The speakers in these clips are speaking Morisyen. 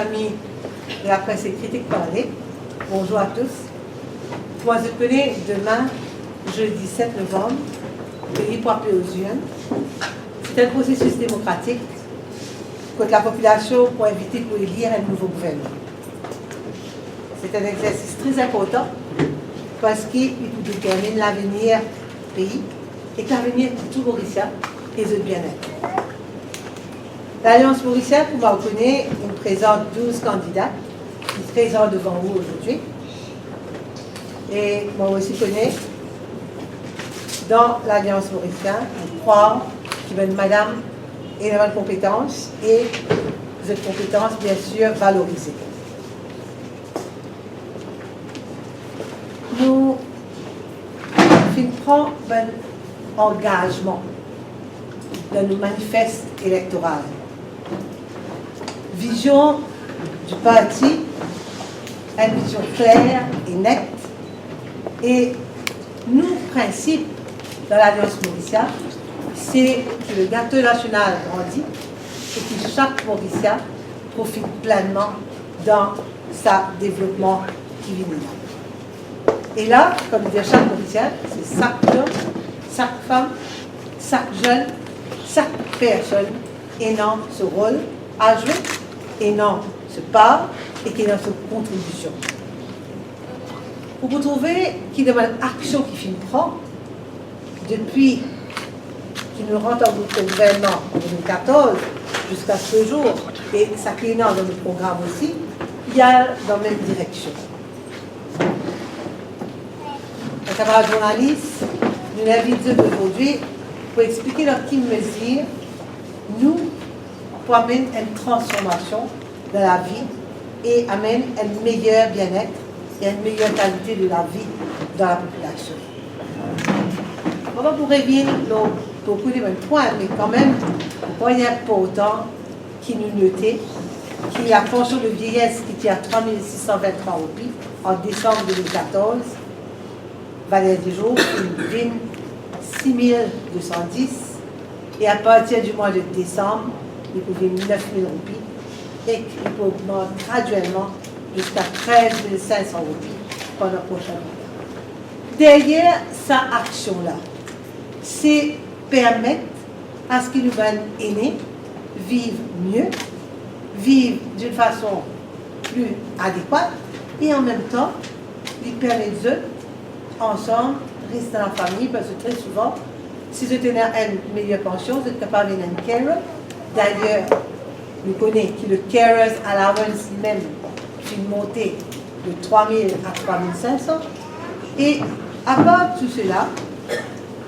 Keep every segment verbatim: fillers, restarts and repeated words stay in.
Ami de la presse ekrit ek parle, bonzour a tous. Kouma zot kone, demin, zedi set novanm, pei pou ape aux urnes. Se enn prosesis demokratik kot lapopilasion pou invite pou elir enn nouvo gouvernman. Se enn egzersis tre inportan parski li pou determinn lavenir pei ek lavenir tou Morisien e zot bienet. Lalians Morisien, kouma ou kone, inn prezant douz kandida ki prezan devan ou azordi. E mwa osi kone, dan Lalians Morisien, nou krwar ki bann madam ena bann konpetans e zot konpetans, bien sir, valorize. Nou finn pran bann angazman dan nou manifes elektoral. Vizion di parti, enn vizion kler e net, e nou prinsip dan Lalians Morisien, se ki le gato nasional grandi e ki sak Morisien profit plennman dan sa devlopman ki vini la. E la, kouma dir sak Morisien, se sak zom, sak fam, sak zenn, sak personn ena so rol a zwe, ena so par e ki ena so kontribision. Ou pou trouve ki dan bann aksion ki finn pran depi ki nou rant an gouvernman an de mil katorz ziska se zour, e seki ena dan nou program osi, li al dan mem direksion. Enn kamarad zournalis, nou invit zot azordi pou explike dan ki mezir nou pou amenn enn transformasion dan lavi e amenn enn meyer bienet e enn meyer kalite de lavi dan lapopilasion. Mo pa pou revinn lor boukou de bann pwin, me kanmem, pwin inportan ki nou note ki lapansion de vieyes ki ti a trwa mil sis san vinn trwa roupi an desam de mil katorz, valer de zour finn vinn sis mil de san dis, e apartir di mwa de desam, li pou vinn nef mil roupi, e li pou ogmant gradielman ziska trez mil sink san roupi pandan prosin mwa. Deryer sa aksion la, se permet aski nou bann ene viv mie, viv d'une façon plus adéquate, e an mem tan, li permet zot ansam res dan lafami, parski tre souvan, si zot ena enn meyer pansion, zot kapav ena enn carer. Dayer, nou kone ki le carers allowance limem finn monte de trwa mil a trwa mil sink san. E apar tou sela,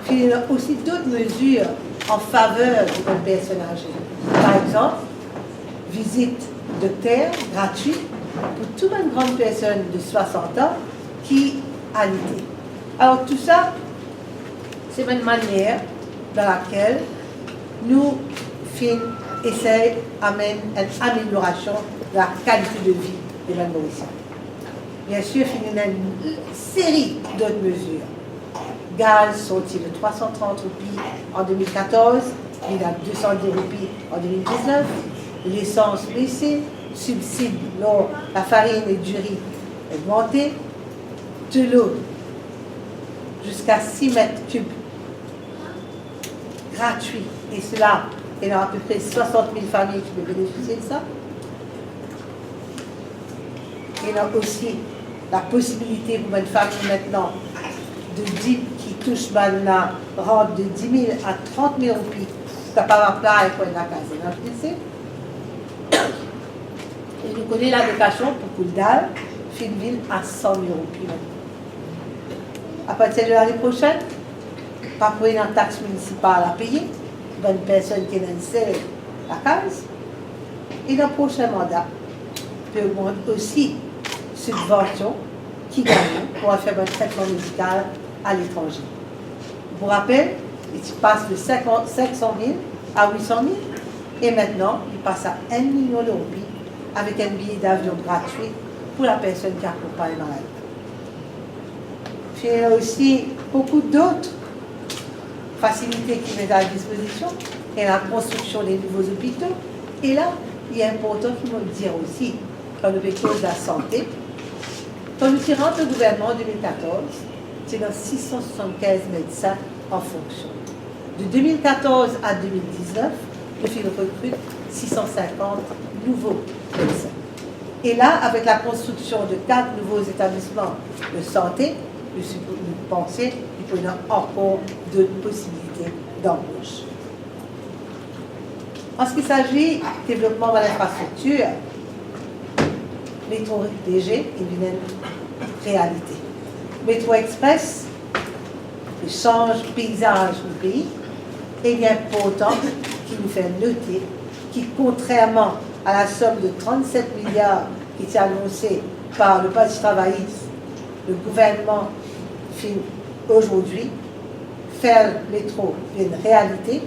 finn ena osi dot mezir an faver de bann personn aze. Par exanp, vizit dokter gratwi pou tou bann gran personn de swasant an ki alite. Alor, tou sa, se bann manier dan lakel nou finn esey amenn enn ameliorasion dan lakalite de vi de bann Morisien. Bien sir, finn ena enn seri dot mezir. Gaz sorti de trwa san trant roupi an de mil katorz, vinn a de san dis roupi an de mil diznef, lesans bese, sibsid lor lafarinn e diri ogmante, delo ziska sis met kib gratwi, e sela, ena apepre swasant mil fami ki pe benefisie de sa. Ena osi laposibilite pou bann fami aster de di-, ki tous bann rant de dis mil a trant mil roupi, kapav aplay pou enn lakaz H L C. E nou kone lalokasion pou koul dal finn vinn a san mil roupi aster. Apartir de lane prosenn, pa pou ena tax minisipal a peye bann personn ki ena enn sel lakaz. E dan prosin manda, pe ogmant osi sibvansion ki gagne pou al fer bann tretman medikal aletranze. Pou rapel, li ti pas de sinkant, sink san mil a wit san mil, e aster li pas a enn milion de roupi avek enn biye davion gratwi pou lapersonn ki akonpagn malad. Finn ena osi boukou dot fasilite ki met a dispozision, e lakonstriksion de nouvo lopito, e la, Li inportan ki mo dir osi, kan nou pe koz lasante, kan nou ti rant o gouvernman an de mil katorz, ti ena sis san swasannkinz medsin an fonksion. De de mil katorz a de mil diznef, nou finn rekrit sis san sinkant nouvo medsin. E la, avek lakonstriksion de kat nouvo zetablisman de sante, nou sipo-, nou panse ki pou ena ankor dot posibilite danbos. An se ki sazi devlopman bann linfrastriktir, metro leger inn vinn enn realite. Metro Express, li sanz peizaz nou pei, e li inportan ki nou fer note ki, kontrerman a lasom de trannset miliar ki ti anonse par le Parti Travayis, le gouvernman finn azordi fer metro vinn realite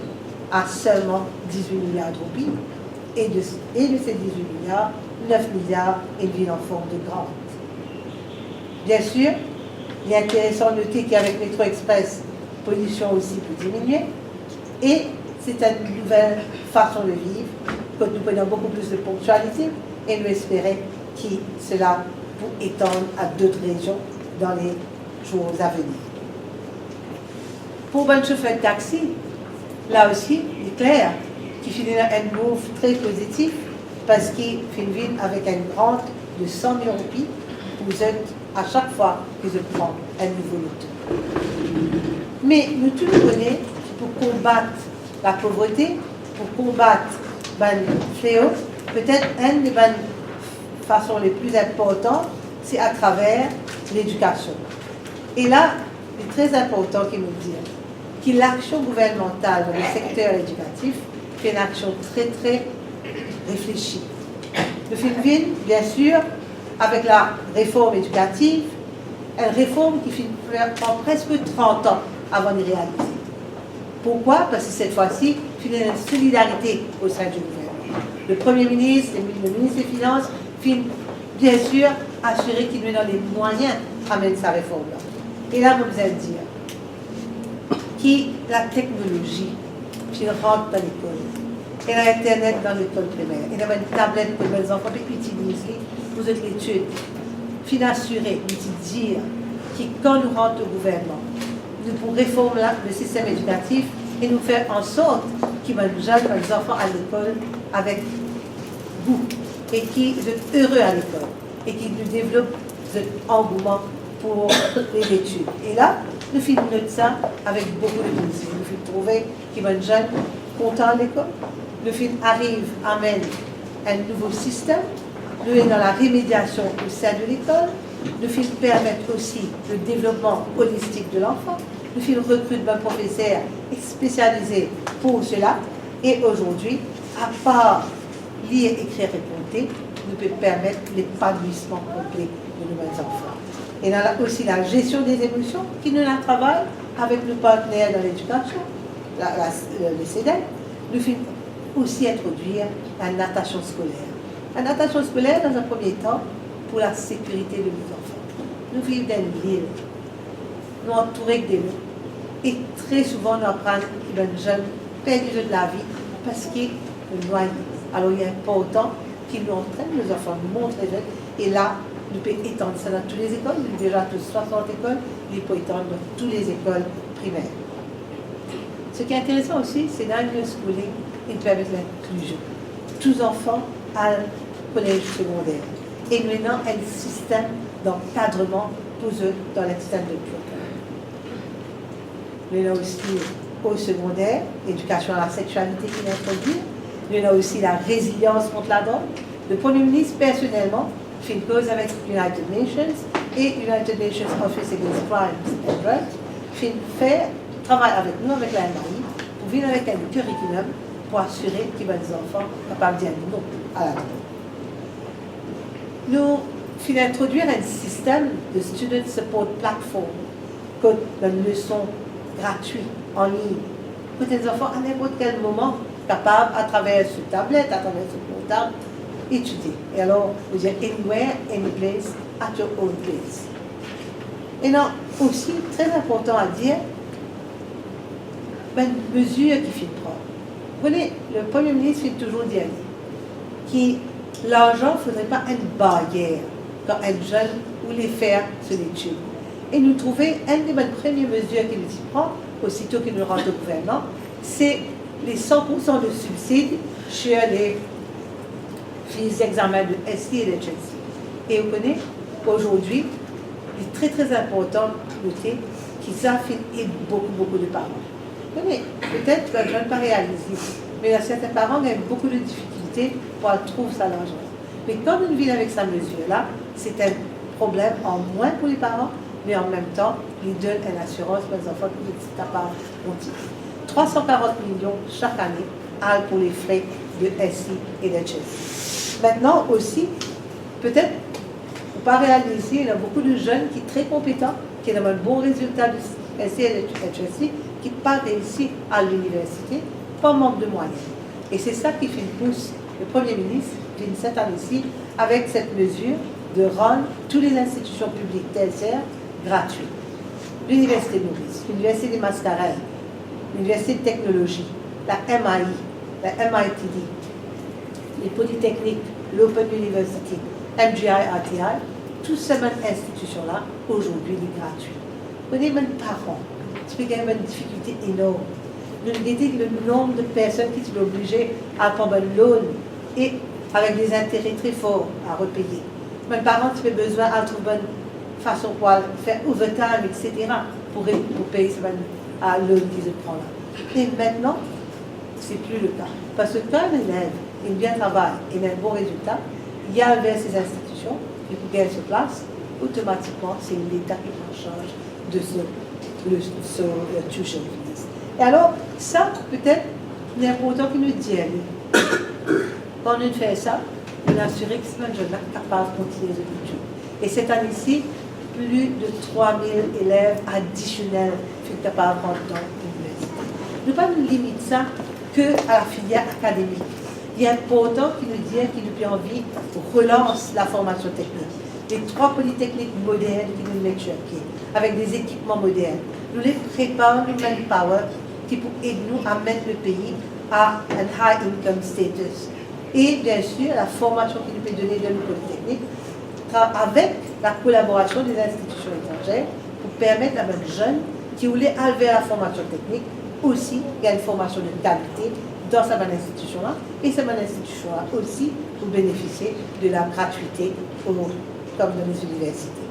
a selman dizwit miliar de roupi, e de, e de se dizwit miliar, nef miliar inn vinn an form de grant. Biensir, li interesan note ki avek Metro Express, polision osi pou diminie, e se enn nouvel fason de viv, kot nou pou ena boukou plis de ponktialite, e nou espere ki sela pou etann a dot rezion dan le zour a venir. Pou bann sofer taxi, la osi, li kler ki finn ena enn move tre pozitif, parski finn vinn avek enn grant de san mil roupi pou zot a sak fwa ki zot pran enn nouvo loto. Me nou tou nou kone ki pou konbat lapovrete, pou konbat bann fleo, petet enn de bann fason le pli inportan, se atraver ledikasion. E la, li tre inportan ki nou dir ki laksion gouvernmantal dan le sekter edikatif, se enn aksion tre, tre reflesi. Nou finn vinn, biensir, avek lareform edikativ, enn reform ki finn pran preske trant an avan li realize. Pourkwa? Parski set fwa si, finn ena enn solidarite o sin di gouvernman. Le Premie Minis, le, le Minis de Finans, finn, biensir, asire ki nou ena le mwayin amenn sa reform la. E la, mo bizin dir ki lateknolozi finn rant dan lekol. Ena internet dan lekol primer. Ena bann tablet kot bann zanfan pe itiliz li pou zot letid. Finn asire, nou ti dir ki kan nou rant o gouvernman, nou pou reform la, le sistem edikatif e nou fer ansort ki bann zenn, bann zanfan al lekol avek gou e ki zot ere al lekol e ki nou devlop zot angouman pou le letid. E la, nou finn not sa avek boukou de plezir. Nou finn trouve ki bann zenn kontan al lekol. Nou finn ariv amenn enn nouvo sistem. Nou ena laremediasion o sin de lekol. Nou finn permet osi le devlopman olistik de lanfan. Nou finn rekrit bann profeser spesialize pou sela. E azordi, apar lir, ekrir e konte, nou pe permet lepanouisman konple de nou bann zanfan. Ena la osi lagestion de zemosion ki nou ena travay avek nou partner dan ledikasion, la, la, le, le CEDEC. Nou finn osi introdwir lanatasion skoler. Lanatasion skoler, dan enn premie tan, pou lasekirite de nou zanfan. Nou viv dan enn lil, nou antoure ek delo, e tre souvan nou aprann ki bann zenn perdi zot lavi parski nou nwaye. Alor, li inportan ki nou antrenn nou zanfan, nou montre zot, e la, nou pe etann sa dan tou lezekol. Nou deza tou swasant lekol, li pou etann dan tou lezekol primer. Seki interesan osi, se ena enn schooling ki permet linklizion. Tou zanfan al kolez segonder. E nou ena enn sistem dankadreman pou zot dan lextended program. Nou ena osi o segonder, ledikasion a laseksualite ki inn introdwir. Nou ena osi larezilians kont ladrog. Le Premie Minis personelman finn koz avek United Nations e United Nations Office Against Crimes and Drugs finn fer travay avek nou, avek la MAI, pou vinn avek enn curriculum pou asire ki bann zanfan kapav dir non a ladrog. Nou finn introdwir enn sistem de student support platform, kot bann leson gratwi anlign, kot enn zanfan a ninport kel moman kapav, atraver so tablet, atraver so portab, etidie. E alor, nou dir anywhere, any place, at your own pace. Ena osi, tre inportan a dir, bann mezir ki finn pran. Ou kone, le Premie Minis finn touzour dir li, ki larzan fodre pa enn baryer kan enn zenn oule fer so letid. E nou trouve enn de bann premie mezir ki nou ti pran, osito ki nou rant o gouvernman, se le san pour san de sibsid sir le fiz examen de S C et de H S C. E ou kone, azordi, li tre, tre inportan note ki sa finn ed boukou, boukou de paran. Ou kone, petet bann zenn pa realize, me serten paran gagn boukou de difikilte pou al trouv sa larzan. Me kan nou vinn avek sa mezir la, se enn problem an mwin pou le paran, me an mem tan, li donn enn asirans pou bann zanfan ki zot kapav kontigne. Trwa san karant milion sak ane al pou le fre de S C et de H S C. Mintnan osi, petet ou pa realize, ena boukou de zenn ki tre konpetan, ki ena bann bon rezilta de S C et de H S C, ki pa reisi al liniversite, par mank de mwayen. E se sa ki finn pous le Premie Minis vinn set ane si avek set mezir de rann tou le institision piblik tersier gratwi. Liniversite Moris, Liniversite de Mascarel, Liniversite de Teknolozi, la M I E, la M I T D, le Politeknik, l'Open University, M G I R T I, tou sa bann institision la, azordi, li gratwi. Ou kone, bann paran ti pe gagn bann difikilte enorm. Nou gete le nonb de personn ki ti pe oblize al pran bann loan e avek de zintere tre for a repeye. Bann paran ti pe bizin al trouv bann fason pou al fer overtime, et cetera, pou re-, pou pey sa bann, a, loan ki zot pran la. E mintnan, se pli le ka. Parski kan enn elev inn bien travay e ena enn bon rezilta, li al ver se institision, li pou gagn so plas, otomatikman, se Leta ki pran sarz de so, le, so, euh, tuition fees. E alor, sa, petet, li inportan ki nou dir li. Kan nou fer sa, nou asire ki sa bann zenn la kapav kontigne zot etid. E set ane si, plis de trwa mil elev adisionel finn kapav rant dan liniversite. Nou pa limit sa ke a la filier akademik. Li inportan ki nou dir ki nou pe anvi relans laformasion teknik. Le trwa politeknik modern ki nou met sir pie, avek de ekipman modern. Nou le prepar nou manpower ki pou ed nou amenn le pei a enn high income status. E biensir, laformasion ki nou pe done dan nou politeknik, tra-, avek lakolaborasion de institision etranzer, pou permet a bann zenn ki oule al ver laformasion teknik osi gagn formasion de kalite dan sa bann institision la, e sa bann institision la osi pou benefisie de la gratwite o, kom dan leziniversite.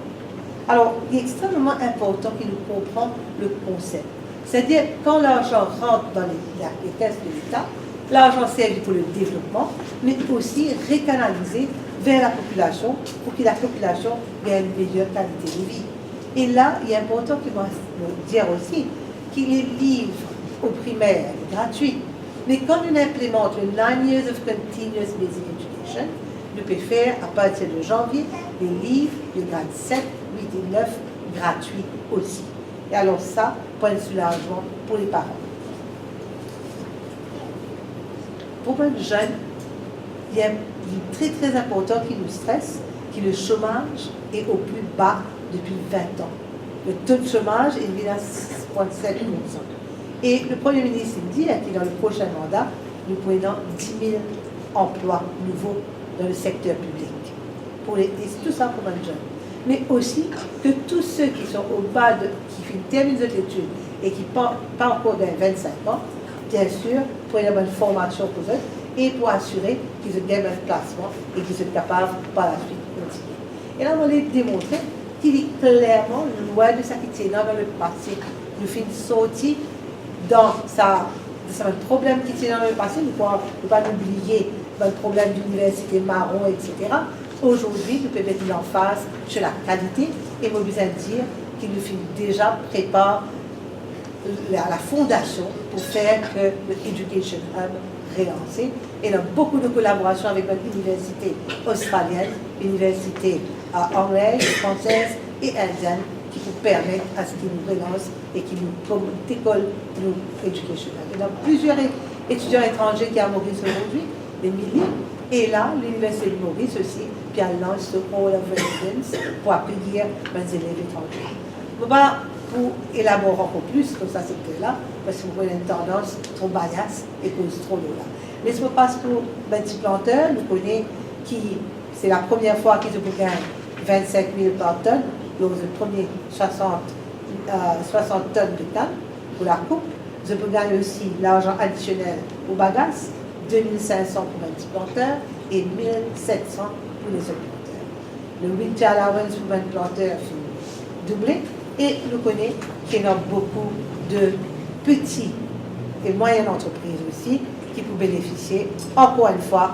Alor, li extrememan inportan ki nou konpran le konsep. Setadir, kan larzan rant dan le, la, le kes de Leta, larzan servi pou le devlopman, me osi rekanalize ver lapopilasion pou ki lapopilasion gagn meyer kalite de vi. E la, li inportan ki mo, mo dir osi ki le liv o primer gratwi, me kan nou inplimant le nine years of continuous basic education, nou pe fer, apartir de zanvie, le liv de grad set, wit e nef gratwi osi. E alor sa, pou enn soulazman pou le paran. Pou bann zenn, li, li tre, tre inportan ki nou stres ki le somaz e o pli ba depi vin an. Le to de somaz, li vinn a sis pwin set poursan. E le Premie Minis, li dir ki dan le prosin manda, nou pou ena dis mil anplwa nouvo dan le sekter piblik. Pou le, e tou sa pou bann zenn. Me osi ke tou se ki son o ba de, ki finn terminn zot letid e ki pa, pa ankor gagn vinn-sink an, biensir, pou ena bann formasion pou zot e pou asire ki zot gagn bann plasman e ki zot kapav par laswit kontigne. E la, mo le demontre ki li klerman lwin de sa ki ti ena dan lepase. Nou finn sorti dan sa, dan sa bann problem ki ti ena dan lepase, nou pa, nou pa oubliye bann problem liniversite maron, et cetera. Azordi, nou pe met lanfaz sir lakalite e mo bizin dir ki nou finn deza prepar la, la fondasion pou fer ke le Education Hub relanse. Ena boukou de kolaborasion avek bann iniversite ostralienn, iniversite, a, anglez, fransez e indienn ki pou permet a se ki nou relans e ki nou kom-, dekol nou Education Hub. Ena plizier e-, etidian etranze ki a Moris azordi, de milie, e la, Liniversite de Moris osi, ki al lans so Hall of Residence pou akeyir bann zelev etranze. Mo pa pou elabor ankor plis lor sa sekter la, parski mo kone ena enn tandans tro bias e koz tro lor la. Les mo pas pou bann ti planter, nou kone ki se lapremier fwa ki zot pou gagn vinn-sink mil par tonn lor zot premie swasant, euh, swasant tonn de kann pou lakoup. Zot pou gagn osi larzan adisionel pou bagas, de mil sink san pou bann ti planter e mil set san pou lezot planter. Le winter allowance pou bann planter finn double e nou kone ki ena boukou de peti e mwayenn antrepriz osi ki pou benefisie, ankor enn fwa,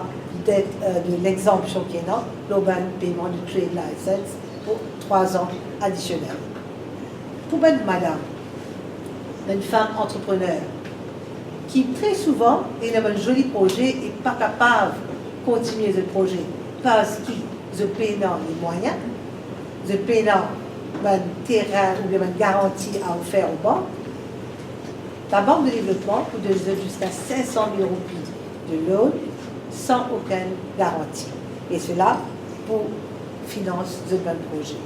de, euh, de lexanpsion ki ena lor bann peyman de trade license pou trwa zan adisionel. Pou bann madam, bann fam antreprener, ki tre souvan ena bann zoli proze e pa kapav kontinie zot proze parski zot pena lemwayin, zot pena bann terin oubien bann garanti a ofer o bank, Labank de Devlopman pou donn zot ziska sink san mil roupi de loan san okenn garanti. E sela pou finans zot bann proze.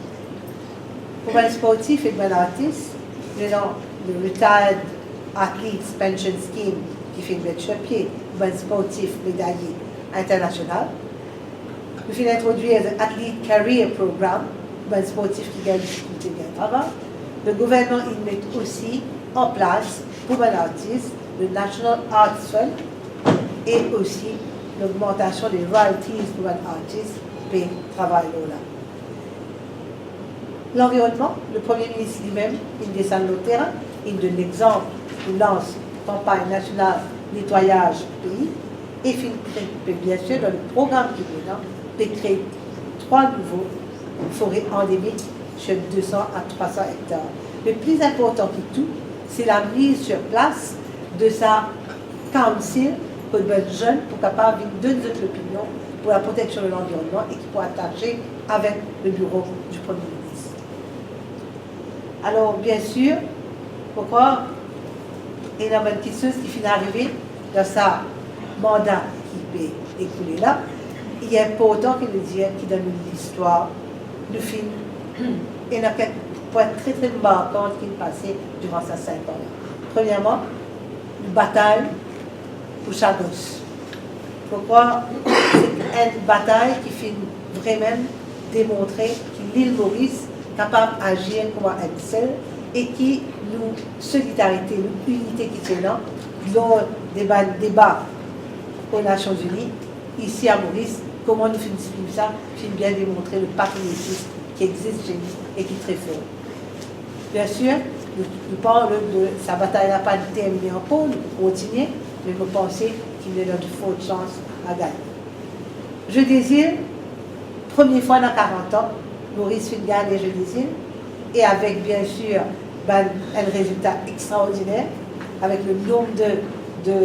Pou bann sportif ek bann artis, nou ena le Retired Athletes Pension Scheme ki finn met lor pie pou bann sportif medaye internasional. Nou finn introdwir Athlete Career Program pou bann sportif ki gagn difikilte gagn travay. Le gouvernman inn met osi an plas pou bann artis le National Arts Fund e osi logmantasion de royalties pou bann artis pe travay lor la. Lanvironnman, le Premie Minis limem inn desann lor terin, inn donn lexanp pou lans kanpagn nasional netwayaz pei e finn kre-, pe, biensir, dan le program ki vinn la, pe kree trwa nouvo fore andemik sir de san a trwa san ektar. Me pli inportan ki tou, se lamiz sir plas de sa council kot bann zenn pou kapav vinn donn zot lopinion pou laproteksion de lanvironnman e ki pou atache avek le biro di Premie Minis. Alor, biensir, mo krwar ena bann kiksoz ki finn arive dan sa manda ki pe ekoule la. Li inportan ki nou dir ki dan nou listwar, nou finn ena kek pwin tre, tre markan ki finn pase diran sa sink an la. Premierman, nou batay pou Chagos. Mo krwar se enn batay ki finn vremem demontre ki Lil Moris kapav azir kouma enn sel e ki nou solidarite, nou inite ki ti ena lor de bann deba o Nasion Zini, isi a Moris, kouma nou finn swiv sa, finn bien demontre le patriotism ki existe chez nou e ki tre for. Biensir, nou, nou parl de sa batay la pa termine ankor, nou pou kontinie, me mo panse ki nou ena de fort sans a gagne. Jeux des Îles, premie fwa dan karant an, Moris finn gagn Jeux des Îles, e avek, biensir, bann, enn rezilta extraordiner, avek le nonb de, de,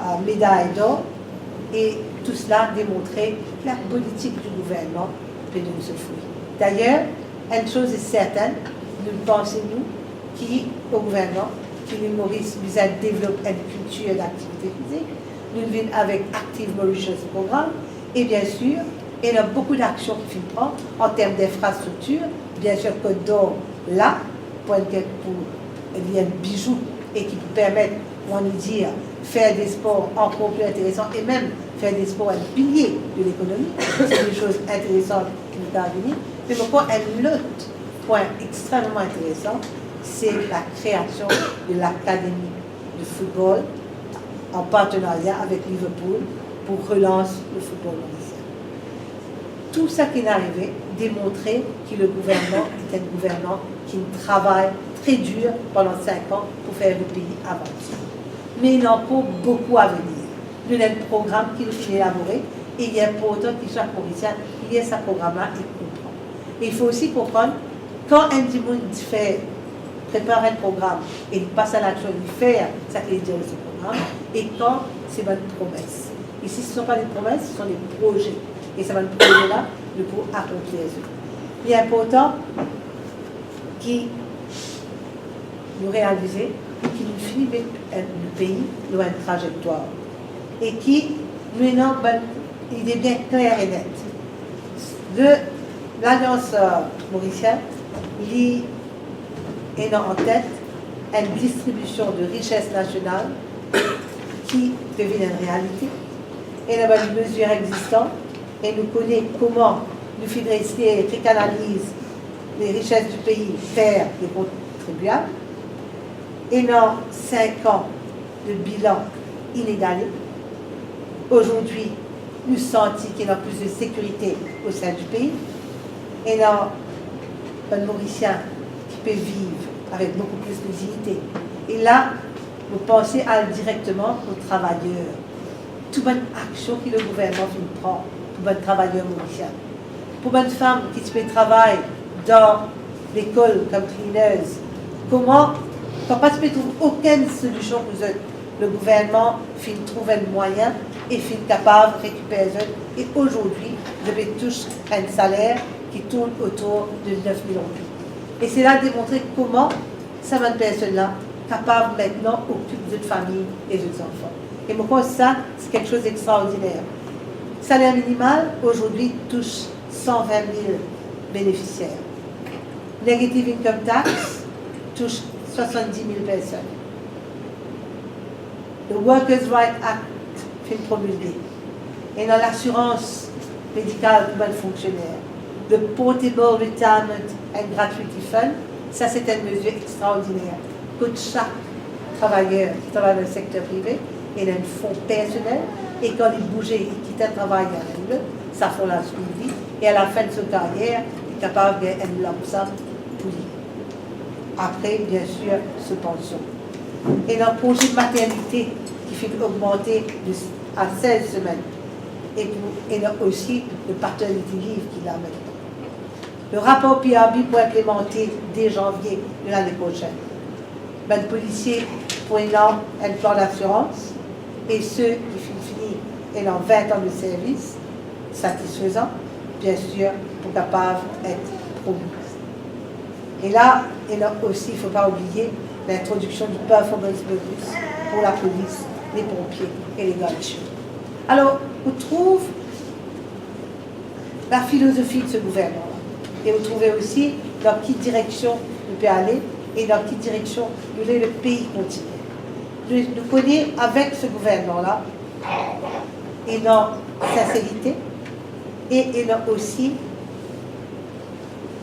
euh, meday dor, e tou sela demontre ki lapolitik di gouvernman pe donn so fri. Dayer, enn soz sertin, nou panse nou ki o gouvernman, ki Lil Moris bizin devlop enn kiltir daktivite fizik, nou vinn avek Active Mauritius Programme, e biensir, ena boukou daksion ki finn pran an term dinfrastriktir, biensir Côte d'Or la, pou enn, pou li enn bizou e ki pou permet, kouma nou dir, fer de spor ankor pli interesan e mem fer de spor enn pilie de lekonomi. Se de soz interesan ki nou kav vini. Me ankor enn lot pwin extrememan interesan, se lakreasion de lakademi de foutbol an partenaria avek Liverpool pou relans le foutbol morisien. Tou sa ki finn arive demontre ki le gouvernman ete enn gouvernman ki travay tre dir pandan sink an pou fer le pei avanse. Me ena ankor boukou a venir. Nou ena enn program ki nou finn elabore e li inportan ki sak Morisien lir sa program la e konpran. E il fo osi konprann, kan enn dimoun ti fer, prepar enn program e li pas a laksion, li fer seki li dir dan so program, e kan se bann promes. Isi, ce sont pas des promesses, ce sont des projets. E sa bann proze la, nou pou akonplir zot. Li inportan ki nou realize ki nou fini met, eh, nou pei lor enn trazektwar e ki nou ena bann lide bien kler e net. De Lalians, eh, Morisien, li Ena an tet enn distribision de rises nasional ki pe vinn enn realite. Ena bann mezir existan e nou kone kouma nou finn reysi rekanaliz le rises di pei ver le kontribiab. Ena sink an de bilan inegale. Azordi, nou santi ki ena plis de sekirite o sin di pei. Ena bann Morisien ki pe viv avek boukou plis de dignite. E la, mo panse al direkteman pou travayer. Tou bann aksion ki le gouvernman finn pran pou bann travayer morisien. Pou bann fam ki ti pe travay dan lekol kom cleaners, kouma, kan pa ti pe trouv okenn solision pou zot, le gouvernman finn trouv enn mwayin e finn kapav rekiper zot, e azordi, zot pe tous enn saler ki tourn otour de nef mil roupi. E sela demontre kouma sa bann personn la kapav aster okip zot fami e zot zanfan. E mo krwar sa, se kiksoz extraordiner. Saler minimal, azordi, tous san vin mil benefisier. Negative income tax tous swasanndis mil personn. Le Workers' Right Act finn promilge. Ena lasirans medikal pou bann fonksioner. Le Portable Retirement and Gratuity Fund, sa se enn mezir extraordiner. Kot sak travayer ki travay dan sekter prive, ena enn fon personel, e kan li bouze, li kit enn travay, li al enn lot, sa fon la swiv li, e alafin de so karyer, li kapav gagn enn lump sum pou li. Apre, biensir, so pansion. Ena konze maternite ki finn ogmante de, a sez semenn. E pou, ena osi le paternity leave ki la aster. Le rapor P R B pou inplimante de zanvie de lane prosenn. Bann polisie pou ena enn plan dasirans, e se ki finn fini ena vin an de servis satisfezan, biensir, pou kapav et promi. E la, ena osi, fo pa oubliye, lintrodiksion di performance bonus pou lapolis, le ponpie e le gardian. Alor, ou trouv la filozofi de se gouvernman la. E ou trouve osi dan ki direksion nou pe ale e dan ki direksion nou le, le pei kontigne. Nou, nou kone avek se gouvernman la, ena sinserite e ena osi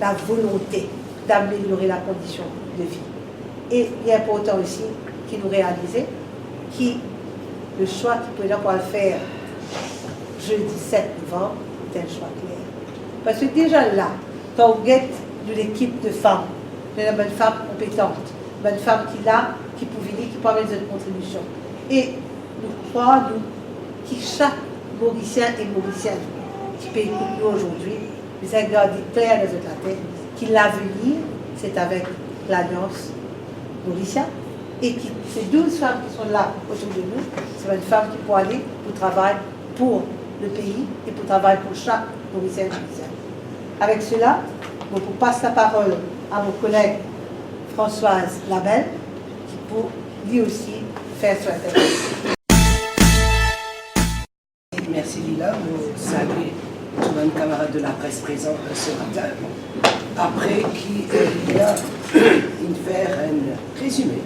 la volonte d'ameliore la kondision de vi. E li inportan osi ki nou realize ki le swa ki pou ena pou al fer zedi set novanm, se enn swa kler. Parski deza la, kan ou get nou lekip de fam, nou ena bann fam konpetant, bann fam ki la, ki pou vini, ki pou amenn zot kontribision. E nou krwar, nou, ki sak Morisien e Morisienn ki pe ekout nou azordi, bizin gard li kler dan zot latet ki lavenir, se avek Lalians Morisien, e ki se douz fam ki ena la otour de nou, se bann fam ki pou ale pou travay pou le pei e pou travay pou sak Morisien e Morisienn. Avek sela, mo pou pas laparol a mo koleg Françoise Labelle, ki pou li osi fer so intervension. Mersi Lila, mo salye tou bann kamarad de la pres prezan, euh, se matin. Apre ki, euh, Lila inn fer enn rezime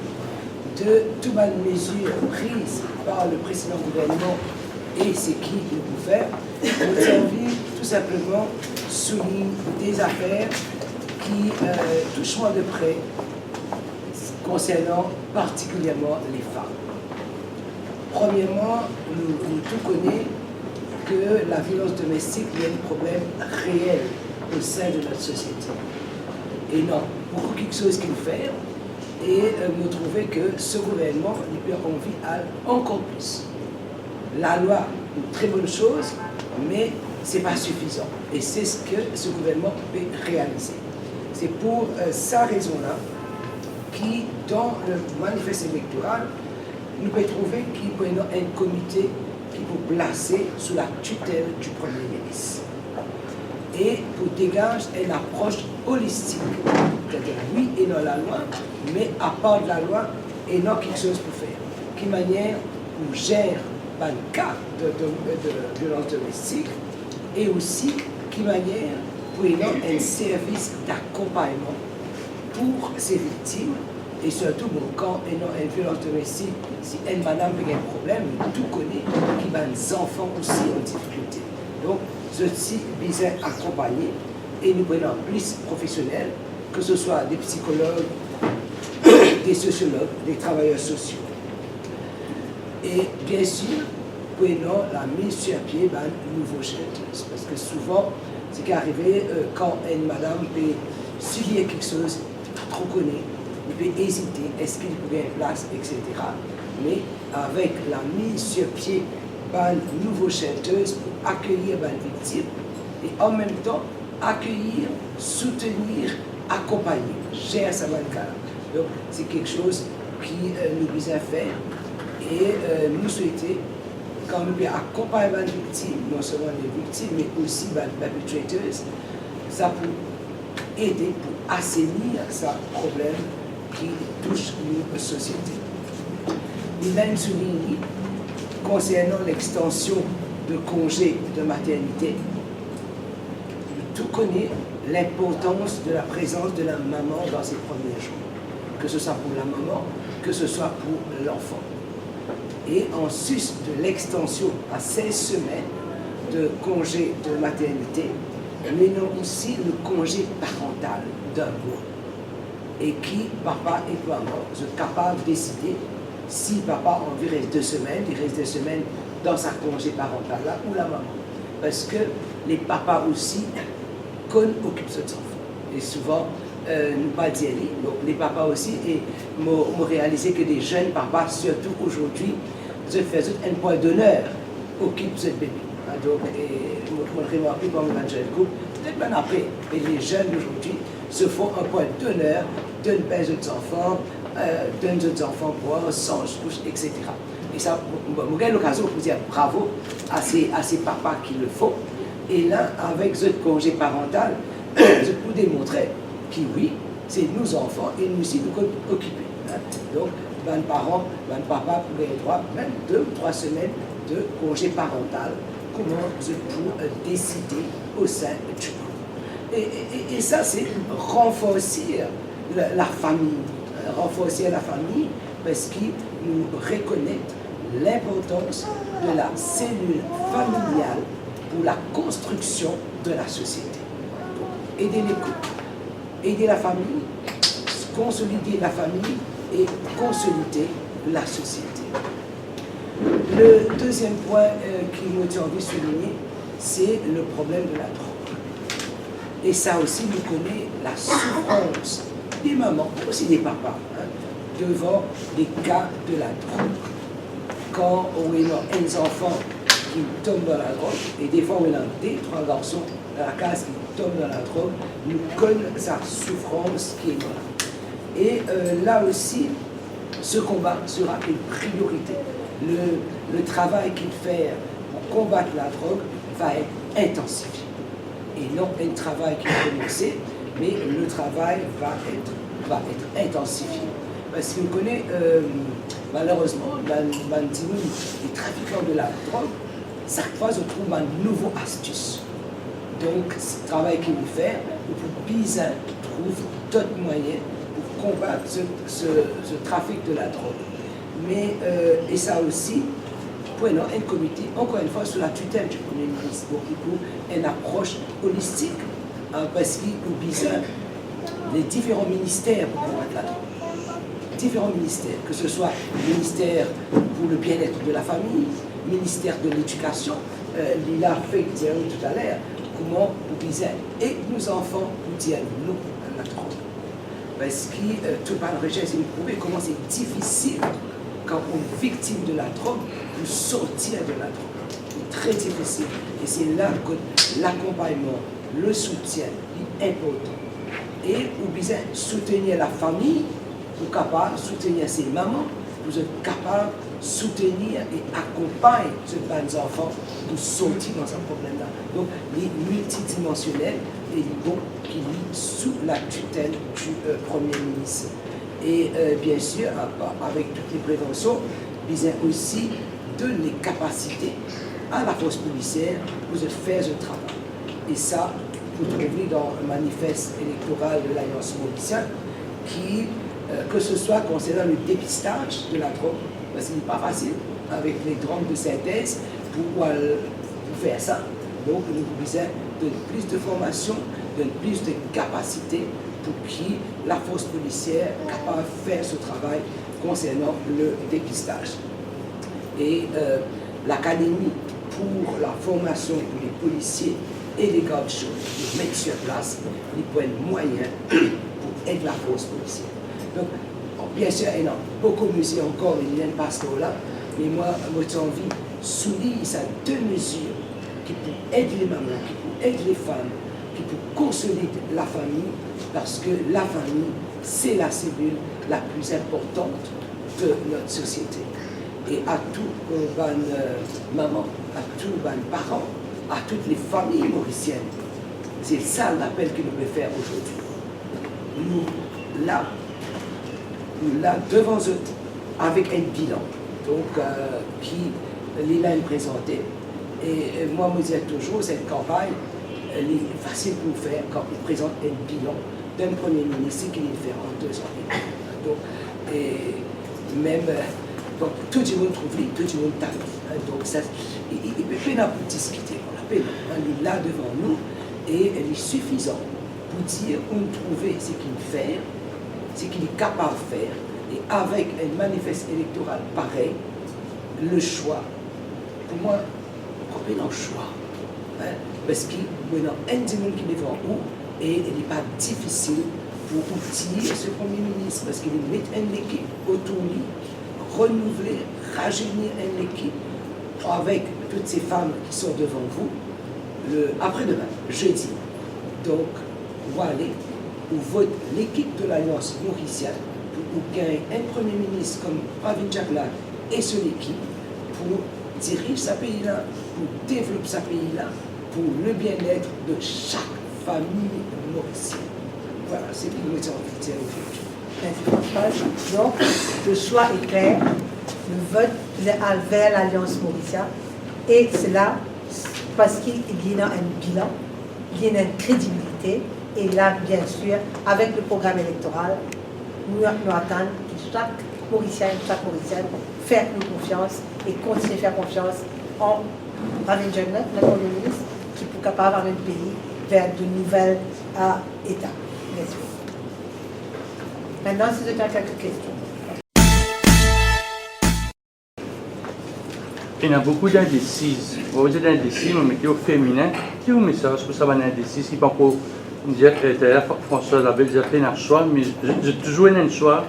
de tou bann mezir priz par le presedan gouvernman e seki nou pou fer, mo ti anvi tou sinpleman soulign de zafer ki, euh, tous mwa de pre konsernan partikilierman lefam. Premierman, nou, nou tou kone ke laviolans domestik li enn problem reel o sin de not sosiete. E ena boukou kiksoz ki nou fer, e, euh, mo trouve ke se gouvernman, li pe anvi al ankor plis. Lalwa, enn tre bonn soz, me se pa sifizan. E se seki se gouvernman pe realize. Se pou, euh, sa rezon la ki, dan le manifes elektoral, nou pe trouve ki pou ena enn komite ki pou plase sou la titel di Premie Minis. E pou degaz enn apros olistik. Setadir, wi, ena lalwa, me apar lalwa, ena kiksoz pou fer. Ki manier pou zer bann ka de, de, de violans domestik, e osi ki manier pou ena enn servis dakonpagnman pou se viktim, e sirtou, bon, kan ena enn violans domestik, si enn madam pe gagn problem, nou tou kone ki bann zanfan osi an difikilte. Donk, zot ti bizin akonpagne e nou pran plis profesionel, ke se swa de psikolog, de sosiolog, de travayer sosio. E bien sir, pou ena lamiz sir pie bann nouvo shelters, parski souvan, seki arive, euh, kan enn madam pe sibir kiksoz, li pa tro kone, li pe ezite, eski li pou gagn plas, et cetera. Me avek lamiz sir pie bann nouvo shelters pou akeyir bann viktim, e an mem tan, akeyir, soutenir, akonpagne, zer sa bann ka la. Donk, se kiksoz ki, euh, nou bizin fer. E, euh, nou swete, kan nou pe akonpagn bann viktim, non selman bann viktim, me osi bann perpetrators, sa pou ede pou asenir sa problem ki tous nou sosiete. Li la inn soulign konsernan lextansion de konze de maternite, nou tou kone linportans de la prezans de la maman dan se premie zour, ke se swa pou la maman, ke se swa pou lanfan. E anplis de lextansion a sez semenn de konze de maternite, nou ena osi le konze parantal de mwa, e ki papa ek mama, zot kapav deside, si papa anvi res de semenn, li res de semenn dan sa konze parantal la, ou lamama. Parski le papa osi konn okip zot zanfan. E souvan, euh, nou pa dir li, donk le papa osi, e mo, mo realize ke de zenn papa, sirtou azordi, zot fer zot enn pwin doner okip zot bebe. Hein, donk, e mo, mo remarke parmi bann zenn koup, petet bann apre, me le zenn d'aujourd'hui se font un point d'honneur, donn bwar zot zanfan, euh, donn zot zanfan bwar, sanz kous, et cetera. E sa, mo, mo, mo gagn lokazion pou dir bravo a se, a se papa ki le font. E la, avek zot konze parantal, zot pou demontre ki wi, se nou zanfan e nou osi nou konn okipe, hein. Donk, bann paran, bann papa pou gagn drwa mem de ou trwa semenn de konze parantal, kouma zot pou, euh, deside o sin di koup. E, e, e, e sa, se ranforsir la, lafami, ranforsir lafami, parski nou rekonet linportans de la selil familial pou la konstriksion de la sosiete. Donk, ede lekoup, ede lafami, konsolide lafami e konsolide lasosiete. Le deziem pwin, euh, ki mo ti anvi souligne, se le problem de la drog. E sa osi, nou kone lasoufrans de mama, me osi de papa, hein, devan de ka de la drog. Kan ou ena enn zanfan ki tom dan la drog, e defwa ou ena de, trwa garson dan lakaz ki tom dan la drog, nou konn sa soufrans ki ena la. E, euh, la osi, ce combat sera une priorité. Le, le travay ki fer pou konbat la drog va et intensifie. E non enn travay ki komanse, me le travay va et, va et intensifie. Parski nou kone, euh, malerezman, bann, bann dimoun, le trafikan de la drog, sak fwa zot trouv bann nouvo astis. Donk, se travay ki nou fer, nou pou bizin trouv dot mwayin pou konbat se, se, se trafik de la drog. Me, euh, e sa osi, pou ena enn komite, ankor enn fwa, sou la titel di Premie Minis, donk, ki pou enn apros olistik, hein, parski nou bizin le diferan minister pou konbat la drog. Diferan minister, ke se swa minister pou le bien-être de la fami, minister de ledikasion, euh, li la fek dir nou toutaler, kouma pou bizin ed nou zanfan pou dir non a la drog. Parski, euh, tou bann resers inn prouve kouma se difisil kan ou viktim de la drog pou sortir de la drog. Se tre difisil. E se la kot lakonpagnman, le soutien, li inportan. E ou bizin soutenir lafami pou kapav soutenir se mama, pou zot kapav soutenir e akonpagn zot bann zanfan pou sorti dan sa problem la. Donk, li miltidimansionel e li bon ki li sou la titel di, euh, Premie Minis. E, euh, bien sir, a-, a-, avek tou le prevansion, bizin osi donn le kapasite a lafors polisier pou zot fer zot travay. E sa, ou trouv li dan manifes elektoral de Lalians Morisien, ki, euh, ke se swa konsernan le depistaz de la drog, parski li pa fasil avek le dram de Sentez pou al, pou fer sa. Donk, nou bizin donn plis de formasion, donn plis de kapasite pou ki lafors polisier kapav fer so travay konsernan le depistaz. E, euh, Lakademi pou laformasion pou le polisie e le gard so, li met sir plas, li pou enn mwayin pou ed lafors polisier. Donk, biensir, ena boukou misie ankor, e li pa aster la, me mwa, mo ti anvi soulign sa de mezir ki pou ed lemama, ki pou ed lefam, ki pou konsolid lafami, parski lafami, se la selil la pli inportan de notre société. E a tou, euh, bann, euh, mama, a tou bann paran, a tout lefami morisienn, se sa lapel ki nou pe fer azordi. Nou la, nou la devan zot avek enn bilan, donk, euh, ki li la inn prezante. E, e mwa, mo dir touzour, set kanpagn, euh, li fasil pou fer kan ou prezant enn bilan de premie minis ki li fer an de zane. Donk, e mem, euh, donk, tou dimoun trouv li, tou dimoun tann li, hein. Donk, sa, i, i, i pe pena pou diskite, pena, hein, li la devan nou e li sifizan pou dir ou trouve seki li fer, seki li kapav fer, e avek enn manifes elektoral parey, le swa, pou mwa, ou konpran, le swa, hein, parski ou ena enn dimoun ki devan ou, e li pa difisil pou ou tir se premie minis, parski li met enn lekip otour li, renouvle, rajeunir enn lekip avek tout se fam ki sort devan vou, le, apre-dime, zedi. Donk, ou ale, ou vot lekip de Lalians Morisien pou ou gagn enn premie minis kom Pravind Jugnauth e so lekip pou diriz sa pei la, pou devlop sa pei la, pou le bien-être de sak fami morisien. Vwala, se ki mo ti anvi dir azordi. Mersi Françoise. Donk, le swa e kler, le vot pou al ver Lalians Morisien, e sela parski li ena enn bilan, li ena enn kredibilite, e la, biensir, avek le program elektoral, nou, nou atann ki sak Morisien, sak Morisienn fer nou konfians e kontigne fer konfians an Pravind Jugnauth, nou premie minis, ki pou kapav amenn pei ver de nouvel, euh, etap. Mersi boukou. Aster, si zot ena kelke kestion. Ena boukou d'indécis. Bon, zot indécis, mo met li o feminin. Ki ou mesaz pou sa bann indécis ki pankor, dir, euh, taler Fra-, Françoise Labelle dir pena swa, me zot, zot touzour ena enn swa.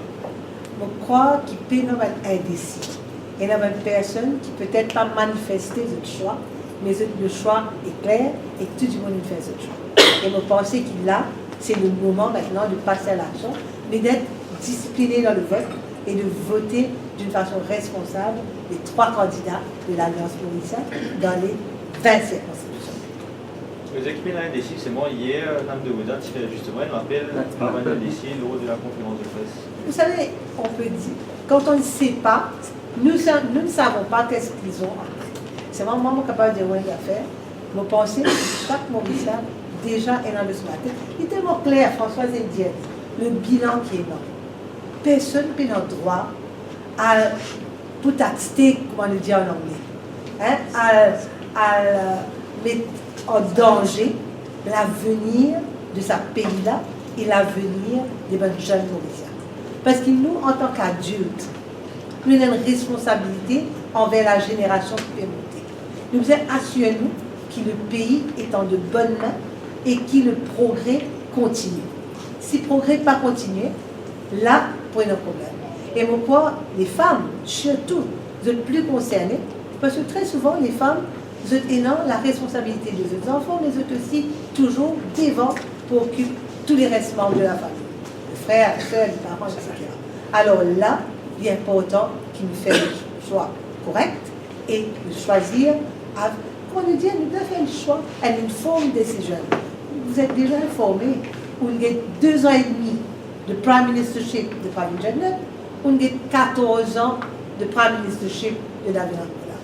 Mo krwar ki pena bann indécis. Ena bann personn ki petet pa manifeste zot swa, me zot, le swa e kler e tou dimoun inn fer zot swa. E mo panse ki la, se le moman aster de pase a laksion, me d'être discipliné dans le vote et de voter d'une façon responsable les trois candidats de l'Alliance Morisien dans les vingt circonscriptions. Zot ki pena indésis, se mwa, yer, Dam Derosa ti fer zisteman enn apel a bann indésis lor de la konferans de pres. Vous savez, on peut dire, quand on ne sait pas, nous sa-, nous ne savons pas qu'est-ce qu'ils ont en tête. Selman mwa, mo kapav dir enn zafer, mo panse ki sak Morisien deza ena dan so latet. Li telman kler, Françoise inn dir, le bilan ki ena. Personn pena drwa al put at stake, kouma nou dir an angle, hein, al, al, euh, met an danze lavenir de sa pei la e lavenir de bann zenn Morisien. Parski nou, antan ki adilt, nou ena enn responsabilite anver la zenerasion ki pe monte. Nou bizin asir nou ki le pei est en de bonnes mains e ki le progre kontigne. Si progre pa kontigne, la pou ena problem. E mo krwar lefam, sirtou, zot pli konserne, parski tre souvan, lefam, zot ena la responsabilite de zot zanfan, me zot osi touzour devan pou okip tou le res manb de lafami, le frer, la ser, le paran, et cetera. Alor la, li inportan ki nou fer le swa korek e nou swazir, a, kouma nou dir, nou bizin fer le swa, an informed decision. Vous êtes déjà informé, ou gagn de zan edmi de prime ministership de Pravind Jugnauth, ou gagn katorz an de prime ministership de Navin Akola.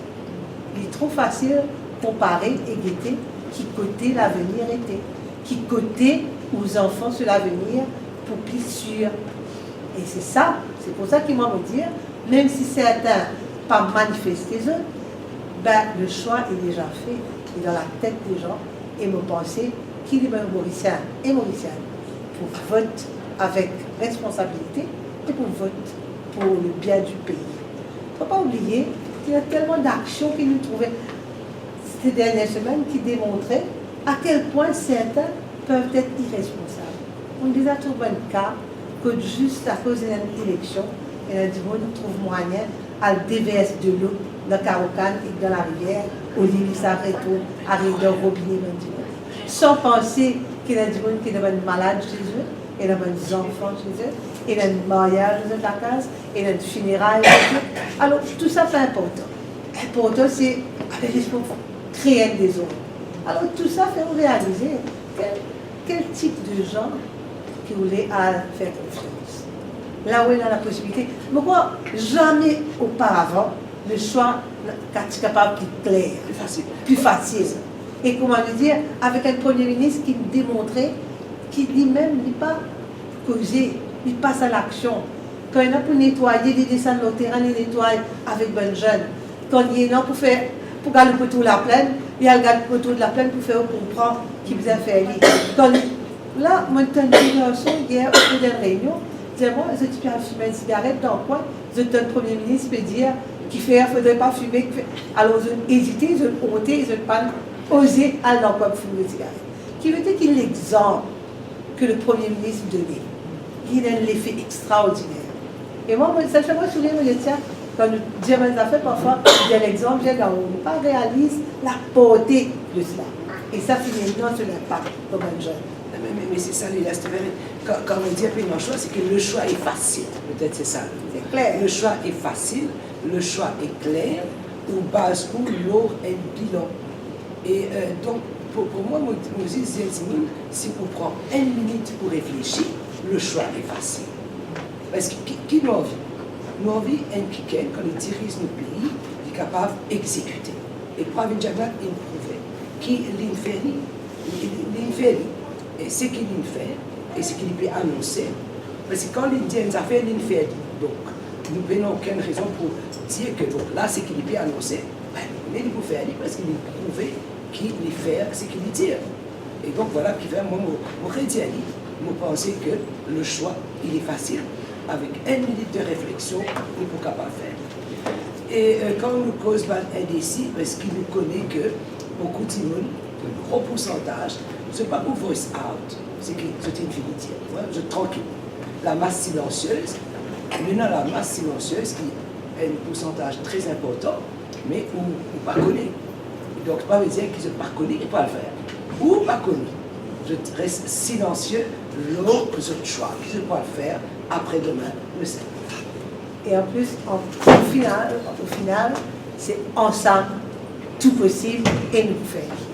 Li tro fasil konpare e gete ki kote lavenir ete, ki kote ou zanfan so lavenir pou pli sir, E se sa, se pou sa ki mwa mo dir, mem si sertin pa manifeste zot, ben, le swa li deza fe, li dan latet de zan, e mo panse ki li bann Morisien e Morisienn pou vot avek responsabilite e pou vot pou le bien du pays. Fo pa oubliye ki ena telman daksion ki nou trouve se dernie semenn ki demontre a kel pwin sertin pev et iresponsab. Mo deza trouv bann ka kot zis akoz ena enn eleksion, ena dimoun trouv mwayin al devers delo dan karo kann ek dan larivier, olie li sa retourn ariv dan robine bann dimoun. San panse ki ena dimoun ki ena bann malad se zot, ena bann zanfan se zot, ena enn maryaz dan zot lakaz, ena enn fineray se zot. Alor, tou sa pa inportan. Inportan, se ale zis pou kree enn dezord. Alor, tou sa fer ou realize kel, kel tip de zan ki ou le al fer konfians. La ou ena laposibilite. Mo krwar, zame oparavan, le swa ti kapav pli kler, pli fasil. Pli fasil. E kouma nou dir, avek enn premie minis ki demontre ki limem, li pa koze, li pas a laksion. Kan ena pou netwaye, li desann lor terin, li netway avek bann zenn. Kan li ena pou fer, pou galoup otour laplenn, li al galoup otour laplenn pou fer ou konpran ki bizin fer li. Kan li, la, mo tann de garson yer otour d'enn reynion, dir mwa, zot ti pe al fim enn sigaret dan kwin, zot tann premie minis pe dir, kifer fodre pa fime, kifer, alor zot ezite, zot onte, zot pa oze al dan kwin pou fim sigaret. Ki vedir ki lexanp ke le premie minis done, li ena enn lefe extraordiner. E mwa, mo, sa fer mwa souliye, mo dir, tia, kan nou dir bann zafer, parfwa, nou dir lexanp, dir, non, nou pa realiz laporte de sela. E sa finn ena so linpak lor bann zenn. Me, me, me se sa li la, se vre. Kan, kan nou dir pe ena swa, se ke le swa e fasil. Petet se sa. Se kler. Le swa e fasil, le swa e kler, ou baz ou lor enn bilan. E, euh, donk, pou, pou mwa, mo, mo zis dir dimoun, si ou pran enn minit pou reflesi, le swa e fasil. Parski ki, ki nou anvi? Nou anvi enn kikenn, kan li diriz nou pei, li kapav egzekite. E Pravind Jugnauth inn prouve ki linn fer li, li, li, linn fer li, e seki linn fer, e seki li pe anonse. Parski kan linn dir enn zafer, linn fer li. Donk, nou pena okenn rezon pou dir ke, bon, la, seki li pe anonse, ben, nou kone li pou fer li, parski linn prouve ki li fer seki li dir. E donk, vwala kifer mwa, mo, mo redir li, mo panse ke le swa, li fasil, avek enn minit de refleksion, nou pou kapav fer. E, euh, kan nou koz bann endesi, parski nou kone ke boukou dimoun, gro poursantaz, zot pa pou voice out seki zot inn fini dir. Wi, zot trankil. La masse silencieuse, nou ena la masse silencieuse ki enn poursantaz tre inportan, me ou, ou pa kone. Donk, pa vedir ki zot pa kone ki pou al fer. Ou pa kone. Zot res silansie lor zot swa, ki zot pou al fer apre demin, nou sel. E an plis, an, o final, o final, se ansam, tou posib, e nou pou fer.